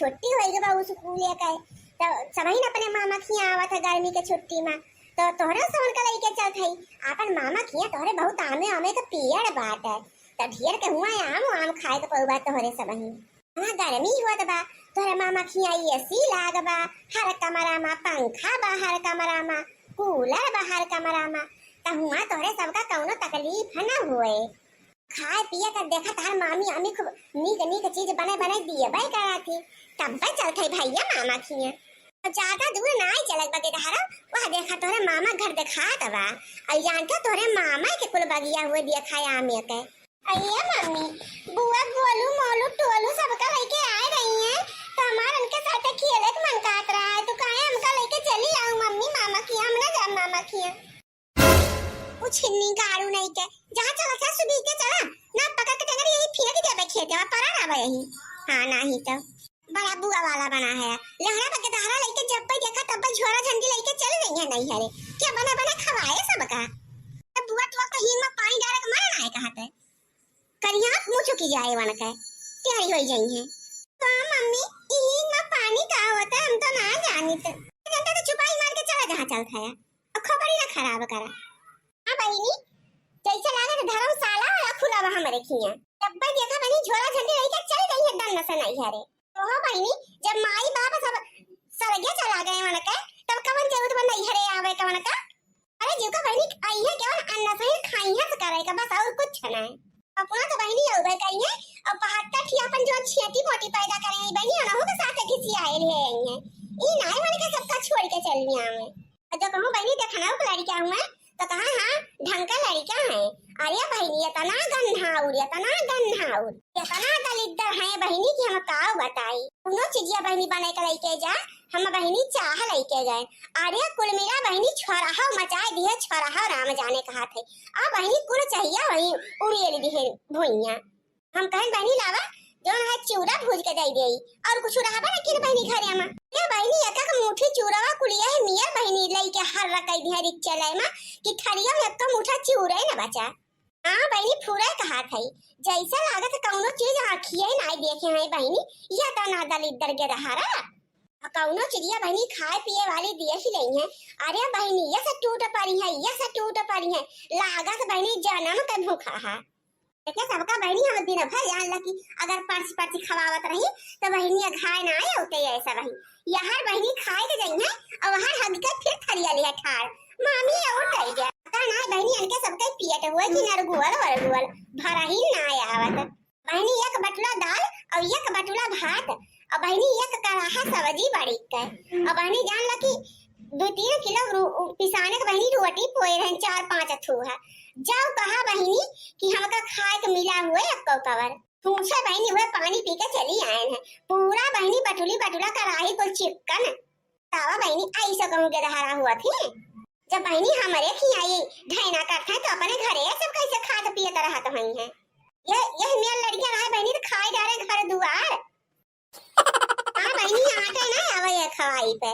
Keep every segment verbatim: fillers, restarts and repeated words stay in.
छुट्टी होई गवा उ स्कूल के, तो सबहिन अपने मामा खिया आवत है गर्मी के छुट्टी मा, तो तोहरे सबन का लइके चलत है आपन मामा खिया। तोहरे बहुत आमे आमे के पेड़ बाटे, तो ढेर के हुआ आम आम खाए के पउबा तोहरे सबहिन। हाँ, गर्मी होत बा, तोहरे मामा खिया एसी लाग बा, हर कमरा मा पंखा बा, हर कमरा मा कूलर बा, हर कमरा मा, त हुआ तोहरे सबका कौनो तकलीफ न होए। खाए पिए का देखा तोहर मामी अम्मी खूब नीक नीक चीज बने बने दिए बे करा थी, तब बे चलत है भैया मामा खिया। अब ज्यादा दूर ना आई चलत बा के तोहरा, वह देखा तोहरे मामा घर देखात बा। और जानते तोहरे मामा के कुल बगिया हुए दिया खाए आमे के। अये मम्मी, बुआ गोलू मोलू टोलू सबका लइके आए रही हैं, तो हमार उनके साथे खेले के मन कहत रहा है, तो काहे हमका लइके चली आऊ मम्मी मामा खिया, हम ना जाब मामा खिया। उ छिन्नी गाड़ू नहीं के, जहाँ चला था सुबह के चला, ना पकड़ के टंगरी यही फेंक देबे खेते मा परा रहबे यही। हाँ, नाही तो। बड़ा बुआ वाला बना है। लहरा बा के दहरा लइके जब पे देखा तब पे झोरा झंडी लइके चल गई है नैहरे। क्या बना बना खवाए सबका। तब बुआ तो वक्त हींग मा पानी डाले के मना ना है कहते। करिया मुँह चुकी जाए वन के। तैयारी होई जाई है। का मम्मी, ई हींग मा पानी का होता है? हम तो ना जानी तो। जनता तो छुपाई मार के चला जहाँ चलत है। अब खोपड़ी ना खराब करा। हाँ बहिनी, जैसे लागत धर्मशाला वाला खुला बा हमरे खिया। जब पे देखा बहिनी झोला झंडी लइके चल गई है दन्न से नैहरे। ओहो बहिनी, जब माई बाप सब सरगे चला गए वन के, तब कवन जरूरत बा नैहरे आवे के वन का? अरे जीव का बहिनी, अइहे केवल अन्न से ही खाइहे से करे का, बस और कुछ नहीं। अपना तो बहिनी अउबे कइहे, और बहत्तर ठी अपन जो छेटी मोटी पैदा करे हैं बहिनी, उनहु के साथ घिसियाए ले आई हैं। ई नाई वन के सबका छोड़ के चल आवे। और जो कहूँ बहिनी देखना उ लड़का हुए, तो कहा हाँ, ढंग का लड़का है। अरे बहिनी, इतना गंधाउर, इतना गंधाउर, इतना दलिद्दर है बहिनी कि हम का बताई। कौनो चीजिया बहिनी बने के लइके जा, हम बहिनी चाह लइके गए। अरे कुल मिला बहिनी छोरहा मचाए दिहे, छोरहा राम जाने कहा थे। आ बहिनी कुल चाहिया वही उड़ेल दिहे भुइया। हम कहन बहिनी लावा, जौन है चिउरा भूज के दे देई, और कुछ रहबा न किन बहिनी घरे मा। ये बहिनी एक एक मुट्ठी चिउरावा कुलिया है मियर बहिनी लइके हर रकई दिहे रिक्शा लय मा कि थरिया में एक मुट्ठा चिउरे न बचा। हाँ बहिनी, फुरे कहा थई, जैसे लागत कौनो चीज आँखिए नाई देखे हैं बहिनी, या तना दलिद्दर के दहारा। आ कौनो चिड़िया बहिनी खाए पिए वाली देख ही नहीं है। अरे बहिनी, ये से टूट पड़ी है, ये से टूट पड़ी है, लागत बहिनी जनम के भूखा है। देखिए सबका बहिनी हम दिन भर जान ला कि अगर पर्च पर्च खवावत रही तो बहिनी अघाय ना आए होते ऐसा बहिनी। यहर बहिनी खाए के जाई है और वहर हग के फिर थरिया लिया ठाड़। मामी और कह गया। पता ना बहिनी इनके सबके पियट हुए कि नरगुअल वरगुअल भरा ही ना आवत। बहिनी एक बटुला दाल और एक बटुला भात और बहिनी एक कराहा सब्जी बड़ी के। और बहिनी जान ला कि दो तीन किलो रो-, पिसाने के बहिनी रोटी पोए रहे चार पाँच थूहा। जाओ कहा बहिनी कि हमका खाए के मिला हुए अक्को कवर। पूछे बहिनी हुए पानी पी के चली आए हैं। पूरा बहिनी बटुली बटुला कराही कुल चिपकन। तावा बहिनी ऐसा कहूँ के दहारा हुआ थी। जब बहिनी हमरे खियाई ढैना करत है तो अपने घरे सब कैसे खात पियत रहत हुई हैं। ये, यह मेर लड़कियां रहे बहिनी तो खाए डारे घर दुआर। हाँ बहिनी, आटे ना आवे ये खवाई पे।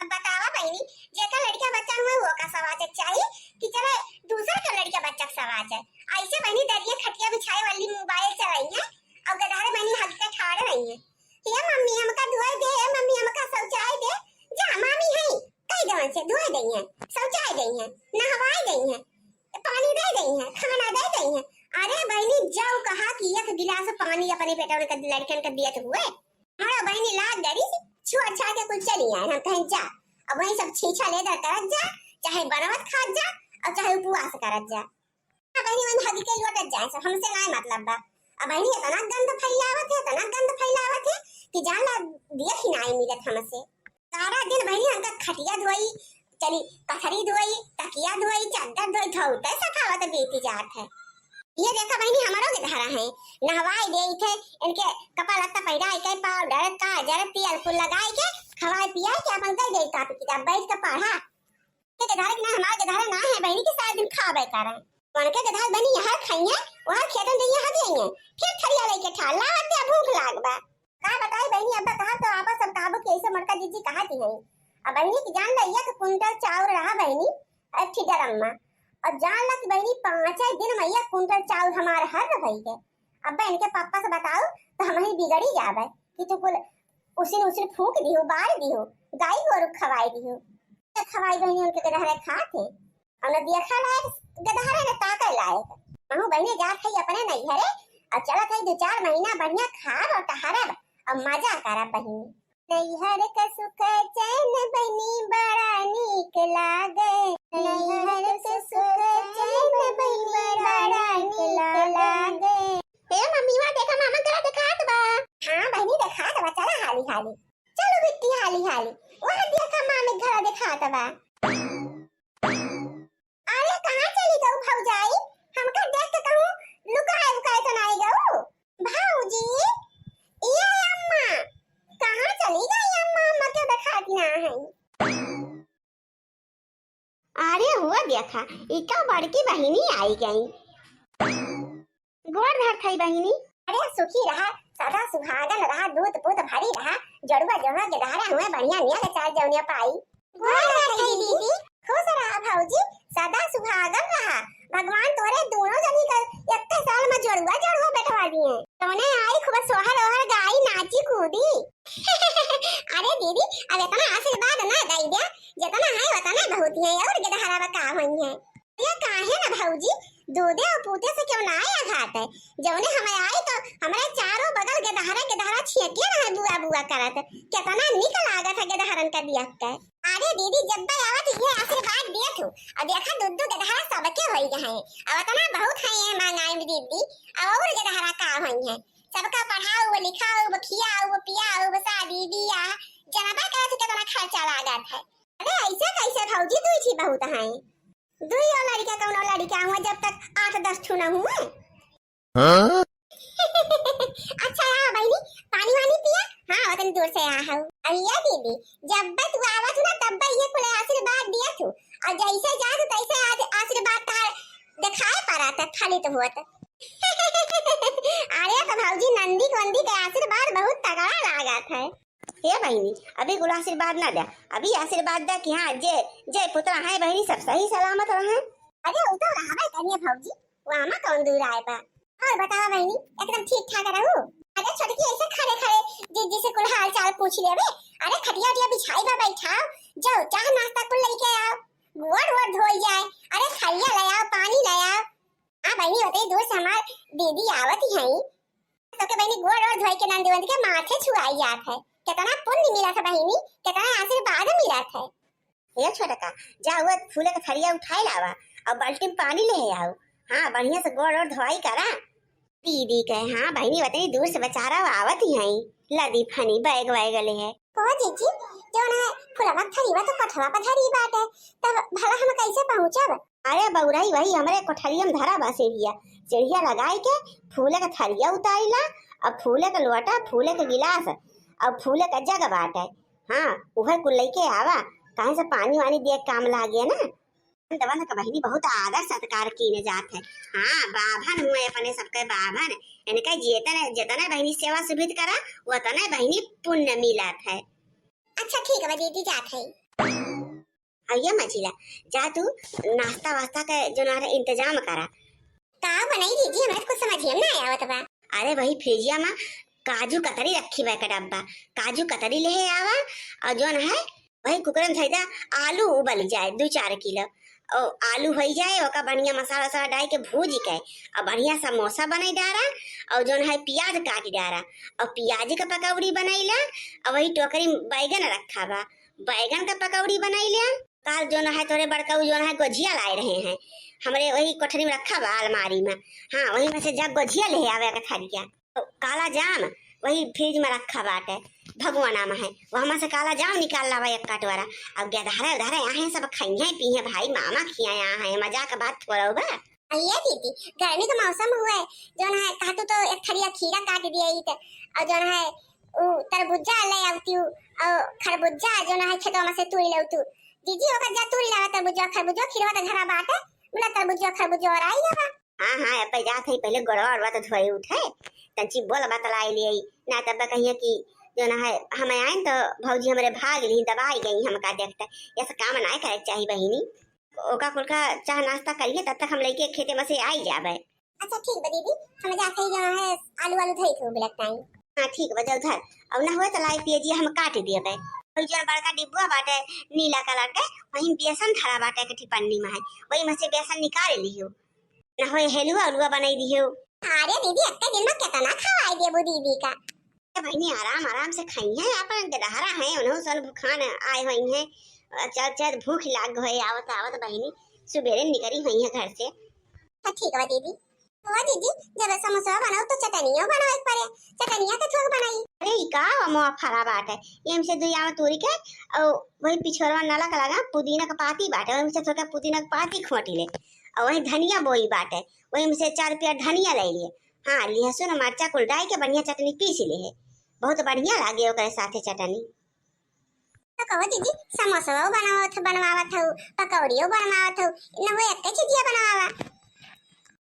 अब बतावा बहिनी, जेकर लड़का बच्चा हुए वो का सवाचे चाहिए कि चले दूसर का लड़का बच्चा के सवाचे। ऐसे बहिनी दरिया खटिया बिछाए वाली मोबाइल चलाई है और गदहरे बहिनी हग के ठाड़ रही है। "हे मम्मी हमका धोए दे, हे मम्मी हमका शौचाए दे।" "जा मामी है, कई देवन से धोए दई है, शौचाए दई है, नहवाए दई है, पानी दे दई है, खाना दे दई है।" अरे बहिनी जाओ कहा कि एक गिलास पानी अपने बेटवन के लड़कन के दियत हुए। हमारा बहिनी लाग डरी से छुआ छा के कुल चली आए। हम कहें जा, अब वही सब छीछा लेदर करत जा, चाहे बनवत खात जा और चाहे उपवास करत जा। हाँ बहिनी, वही हगी के लौटत जाए सब, हमसे ना मतलब बा। अब बहिनी इतना गंद फैलावत है, इतना गंद फैलावत है कि जान ला देख ही ना मिलत हमसे। सारा दिन बहिनी हमका खटिया धोई, चली पथरी धोई, तकिया धोई, चादर धोई, धोते सफावत बीती जात है। ये देखा बहिनी, हमारो के धारा है, नहवाई देई थे, इनके कपड़ा लत्ता पहिराई के, पाउडर, काजर, तेल कुल लगाई के, खवाई पियाई के अपन कर देई कापी किताब, बैठ के पढ़ा। के धारा के ना, हमार के धारा ना है बहिनी, के सारा दिन खाबे करें। उनके के धारा बहिनी यहाँ खाई है, वहाँ खेतन जइए हग जाइए, फिर थरिया लेके ठा लावत दे, भूख लाग बा। का बताई बहिनी, अब कहा तो आपस सब काबू के ऐसे मोटका जीजी कहा थी है। अब बहिनी की जान ला, एक कुंटल चाउर रहा बहिनी, एक ठी ड्रम मा। और जान ला कि बहिनी, पाँचे दिन मा एक कुंटल चाउर हमार हर भई गए। अब इनके पापा से बताओ तो हम ही बिगड़ी जाबे कि तू कुल उसिन उसिन फूंक दिहु, बार दिहु, गाई गोरु खवाई दिहु। त खवाई बहिनी उनके गदहरे खात है। और न देखा लायक गदहरे न ताके लायक। अहू बहिनी जात है अपने नैहरे, और चलत है दो चार महीना बढ़िया खाब और टहरब और मजा करब बहिनी। नैहर का सुख चैन बहिनी बड़ा नीक लागे। नैहर का सुख चैन बहिनी बड़ा नीक लागे। ए मम्मी, वहाँ देखा, मामा गला देखात बा। हाँ बहिनी, देखात बा, चला हाली हाली। चलो बिट्टी, हाली हाली, वहाँ देखा, मामी गला देखात बा। अरे, कहाँ चली गऊ भौजाई? हमका देख के कहूँ लुकाए उकाए तो नाई गऊ? भौजी, ए अम्मा, कहाँ चली गई अम्मा? अम्मा क्यों देखात ना है? अरे हुआ देखा, इका बड़की बहिनी आई गई। गोड़ धरत हई बहिनी। अरे सुखी रहा, सदा सुहागन रहा, दूध पूत भरी रहा, जड़ुआ जड़ुआ के दहरे हुए बढ़िया निया के चार जौनिया पाई। गोड़ धरत हई दीदी। खुश रहा भौजी, सदा सुहागन रहा। भगवान तोरे दोनों जनी का इतने साल में जड़ुआ जड़ुआ बैठवा दिए। तौने आई खूब सोहर ओहर गाई, नाची कूदी। अरे दीदी, अब इतना आशीर्वाद ना दई दे, जितना है उतना बहुत है, और के दहरा का होई है। ये काहे ना भौजी, दूधे और पूते से क्यों ना आया घाट है? जौने हमें आई तो हमारे चारों बगल के दहरा के दहरा छियकिया रहे बुआ बुआ करत। कितना निक लागत है के दहरन का दिया के। अरे दीदी, जब भी आवत ये आशीर्वाद दिए तू, और देखा दूध दूध के दहरा सबके होई गए हैं। अब इतना बहुत है ये महंगाई में दीदी, और के दहरा का होई है? सबका पढ़ाओ, लिखाओ, खियाओ, पियाओ, शादी बियाह, जनबा करत कितना खर्चा लागत है। अरे ऐसे कैसे भौजी, दुई ठी बहुत हैं। दुई और लड़का कौनो लड़का हुआ, जब तक आठ दस ठू न हुए। हाँ? अच्छा हाँ बहिनी, पानी वानी पिया। हाँ, वतन दूर से आ हूँ। अब ये दीदी, जब तू आवत हो ना, तब ये कुल आशीर्वाद दिया तू, और जैसे जा तू तैसे आज आशीर्वाद तार दिखाए पड़ा था, फलित होत। अरे तो भौजी, नंदी वंदी के आशीर्वाद बहुत तगड़ा लागत है। हे बहिनी, अभी कुल आशीर्वाद ना द्या, अभी आशीर्वाद द्या कि हाँ, जे जे पुतरा है बहिनी, सब सही सलामत रहे। अरे उ तो रहबे करिए भौजी, वो आमा कौन दूर आए बा। और बतावा बहिनी, एकदम ठीक ठाक रहू? अरे छोटकी, ऐसे खड़े खड़े जीजी से कुल हाल चाल पूछ लेबे। अरे खटिया उटिया बिछाई बा, बैठाओ, जाओ चाह नाश्ता कुल लेके आओ, गोड़ वोड़ धोई जाए। अरे थरिया ले आओ, पानी ले आओ। हाँ बहिनी, होते ही दूर से हमार दीदी आवत ही हैं, तो के बहिनी गोड़ और धोई के नंदी वंदी के माथे छुआई जात है। कितना पुण्य मिला था बहिनी, कितना आशीर्वाद मिला था। हे छोटका, जा वो फूले के थरिया उठाए लावा और बाल्टी में पानी ले आओ। हाँ, बढ़िया से गोड़ और धोई करा। दीदी कहे, हाँ बहिनी, वतनी दूर से बेचारा आवत ही हैं, लदी फनी बैग वैग ले है। कहो जीजी, जौन है फुलवा के थरिया तो कठवा पर धरी बाटे, तब भला हम कैसे पहुँचब? अरे बउराई, वही हमरे कोठरिया में धरा बा सीढ़िया। सीढ़िया लगाई के फूले के थरिया उतारी ला, अब फूले के लोटा, फूले के गिलास, अब फूले के जग बाटे। हाँ, उहे कुल लइके आवा, काहे से पानी वानी दिए काम लागे ना। दवन के बहिनी बहुत आदर सत्कार कीने जात है। हाँ, बाभन हुए अपने सबके बाभन, इनके जितने, जितने बहिनी सेवा सुभित करा, उतने बहिनी पुण्य मिलत है। अच्छा ठीक बा दीदी, जात है। अइया मझिला, जा तू नाश्ता वास्ता के जोन है इंतजाम करा। का बनाई जीजी, हमरा तो कुछ समझिए में ना आवत बा। अरे वही फ्रिजिया में काजू कतरी रखी बा एक डब्बा, काजू कतरी ले आवा और जोन है वही कुकर में धई दा आलू उबल जाए दो चार किलो। और आलू हो जाए, ओका बढ़िया मसाला वसाला डाल के भूज के और बढ़िया समोसा बनाई डारा और जोन है प्याज काट डारा और प्याज के पकौड़ी बनाई ला और वही टोकरी में बैगन रखा बा, बैगन के पकौड़ी बनाई ले। काल जोन है तोरे बड़काऊ जोन है गोझिया लाए रहे हैं, हमरे वही कोठरी में रखा बा अलमारी में। हाँ, वही में से जब गोझिया ले आवे के थरिया। काला जाम वही फ्रिज में रखा बाटे, भगवाना में है, वहमा से काला जाम निकाल लावा एक कटोरा। अब गदहरे उधरे आहे सब खइहे पीहे भाई, मामा खिया आहे, मजाक बात थोड़ा बा। अइया दीदी, गर्मी के मौसम हुए, जोन है कहतू तो एक थरिया खीरा काट दिया ई त, और जोन है उ तरबुज्जा ले आवती उ, और खरबुज्जा जोन है खेतवा में से तोड़ ले तू। जीजी ओकर जा तोड़ लावा तरबुज्जा खरबुज्जा, खीरवा त घरा बाटे, मुला तरबुज्जा खरबुज्जा और आई जावा। हाँ हाँ, अब जात है, पहले गोड़वा ओड़वा तो धोए उठे, तंची बोल बतलाई ले, ना तब कहिए कि जोन है हम आए तो भौजी हमरे भाग ली, दबाई गई हमका देखते, ऐसा काम ना करे के चाही बहिनी। ओका कुल का चाह नाश्ता करिए, तब तक हम लइके खेते में से आई जाबे। अच्छा ठीक बा दीदी, हम जाते ही जो है आलू आलू धरी थे बिलक टाइम। हाँ ठीक बा, जाओ धर। और ना होए तो लाई पियजिया हम काट देबे। और जौन बड़का डिब्बा बाटे नीला कलर के, वही बेसन धरा बाटे एक ठे पन्नी में है, वही में से बेसन निकाल लियो। ना होए हलुआ उलुआ बनाई दियो। अरे दीदी, अक्के दिन में कितना खवाई देबू दीदी का। ए बहिनी, आराम आराम से खाई है, अपन गदहरा है, उन्हों सन भुखान आए हुई है। अच्छा अच्छा, भूख लाग गए आवत आवत बहिनी, सुबेरे निकली हुई है घर से। हाँ, ठीक बा दीदी। ओ दीदी, जब समोसा बनाओ तो चटनियो बनावे के पड़े, चटनिया के थोक बनाई। अरे ई का बा, मोआ फरा बाटे, एम से दुई आम तोरी के, और वही पिछोरवा नलक लगा पुदीना के पाती बाटे, वही से थोड़ा पुदीना के पाती खोटी ले, और वही धनिया बोई बाटे, वही में से चार पिया धनिया ले लिए। हाँ, लहसुन मरचा कुल डाल के बढ़िया चटनी पीस ले है, बहुत बढ़िया लागे ओकरे साथे चटनी। तो कहो दीदी, समोसवा बनावत बनवावत हऊ, पकौड़ियो बनवावत हऊ, न हो एक चीजिया बनवावा।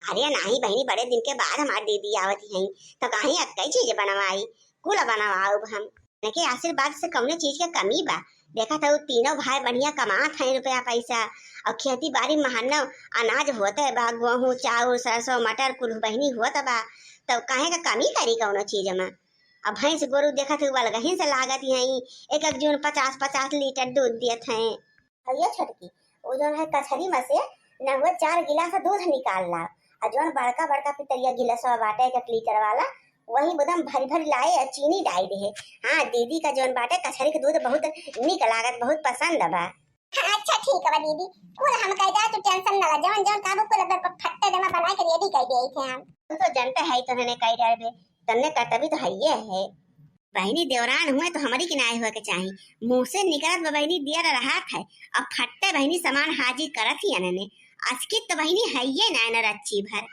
अरे नाही बहिनी, बड़े दिन के बाद हमार दीदी आवत ही, तो कहीं एक चीज बनवाई, कुल बनवाओ हम। इनके आशीर्वाद से कौनो चीज के कमी बा? देखत हऊ तीनों भाई बढ़िया कमात हैं रुपया पैसा, और खेती बाड़ी महानो अनाज होते बा, गेहूं, चाउर, सरसों, मटर कुल बहिनी होत बा, तो काहे का कमी करी कौनो चीज में? अब भैंस गोरू देखत हऊ अलगही से लागत हैं, एक एक जून पचास पचास लीटर दूध देत हैं। और ये छोटकी, वो जौन है कछरी में से न वो चार गिलास दूध निकाल ला, और जौन बड़का बड़का पितरिया गिलासवा बाटे एक एक लीटर वाला, वही एकदम भरी भरी लाए और चीनी डाल दे। हाँ, दीदी का जौन बाटे कछरी के दूध बहुत निक लागत, बहुत पसंद बा। हाँ, अच्छा ठीक बा दीदी, कुल हम कह दे, तू टेंशन न ले, जौन जौन काबू कुल अगर फट्टे देमा बना के रेडी कर दिए थे हम। तू तो जानते है तो उन्होंने कह डालबे, तन्ने करतबी तो हइये है। बहिनी देवरान हुए तो हमरी के नाय हुए के चाही, मुंह से निकलत बा बहिनी दियर रहत है, अब फट्टे बहिनी सामान हाजिर करत ही अनने, अस्कित तो बहिनी हइये नाय न रच्ची भर।